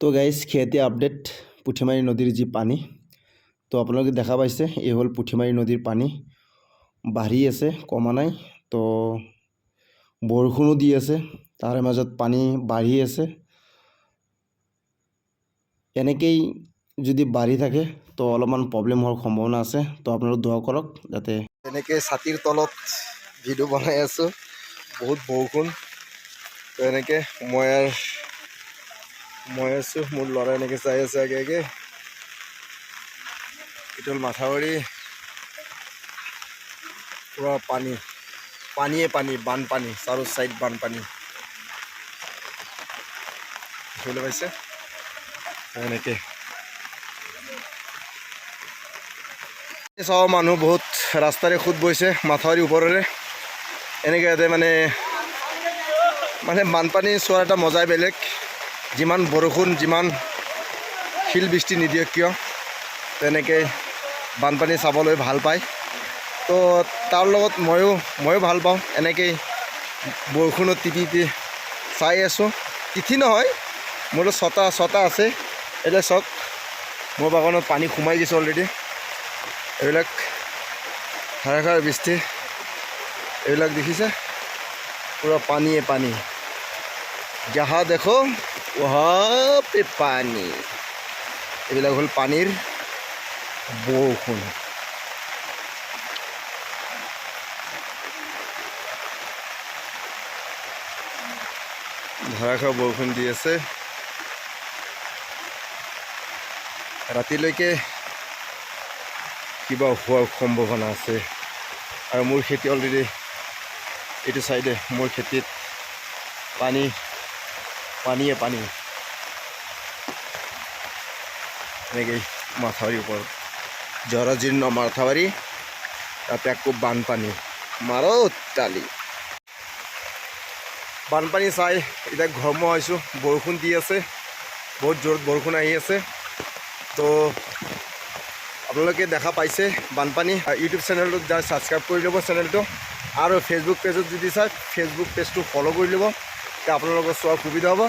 তো গাইজ, এতিয়া আপডেট পুঠিমাৰী নদীৰ যি পানী, তো আপোনালোকে দেখা পাইছে, এই হ'ল পুঠিমাৰী নদীৰ পানী। বাঢ়ি আছে, কমা নাই। তো বৰষুণো দি আছে, তাৰে মাজত পানী বাঢ়ি আছে। এনেকেই যদি বাঢ়ি থাকে, তো অলপমান প্ৰব্লেম হোৱাৰ সম্ভাৱনা আছে। তো আপোনালোক দোৱা কৰক যাতে। এনেকৈ ছাতিৰ তলত ভিডিঅ' বনাই আছোঁ, বহুত বৰষুণ। তো এনেকৈ মই আৰু মই আছোঁ, মোৰ ল'ৰা এনেকৈ চাই আছে আগে আগে। এইটো হ'ল মাথাউৰি। পূৰা পানী, পানীয়ে পানী, বানপানী, চাৰো চাইড বানপানী দেখিবলৈ পাইছে। এনেকৈ চাওঁ, মানুহ বহুত ৰাস্তাৰে সোঁত বৈছে মাথাউৰি ওপৰেৰে। এনেকৈ ইয়াতে মানে মানে বানপানী চোৱাৰ এটা মজাই বেলেগ। যিমান বৰষুণ, যিমান শিল বৃষ্টি নিদিয়ক কিয়, তেনেকৈ বানপানী চাবলৈ ভাল পায়। তো তাৰ লগত ময়ো ভাল পাওঁ। এনেকেই বৰষুণত তিতি তিতি চাই আছোঁ। তিথি নহয়, মোৰতো ছটা ছটা আছে। এতিয়া চাওক, মোৰ বাগানত পানী সোমাই গৈছে অলৰেডি। এইবিলাক ধাৰাসাৰ বৃষ্টি, এইবিলাক দেখিছে, পূৰা পানীয়ে পানী। जहाँ देखो वहाँ पे पानी। এইবিলাক হ'ল পানীৰ বৰষুণ। ধাৰাসাৰ বৰষুণ দি আছে। ৰাতিলৈকে কিবা হোৱাৰ সম্ভাৱনা আছে। আৰু মোৰ খেতি অলৰেডি এইটো চাইডে মোৰ খেতিত পানী, পানীয়ে পানী। এনেকেই মাথাউৰিৰ ওপৰত জৰাজীৰ্ণ মাথাউৰি, তাতে আকৌ বানপানী, মাৰো তালি। বানপানী চাই এতিয়া ঘৰমুৱা হৈছোঁ। বৰষুণ দি আছে, বহুত জোৰত বৰষুণ আহি আছে। তো আপোনালোকে দেখা পাইছে বানপানী। ইউটিউব চেনেলটোত যাই ছাবস্ক্ৰাইব কৰি ল'ব চেনেলটো আৰু ফেচবুক পেজত যদি চাই, ফেচবুক পেজটো ফ'ল' কৰি ল'ব, তেতিয়া আপোনালোকৰ চোৱাৰ সুবিধা হ'ব।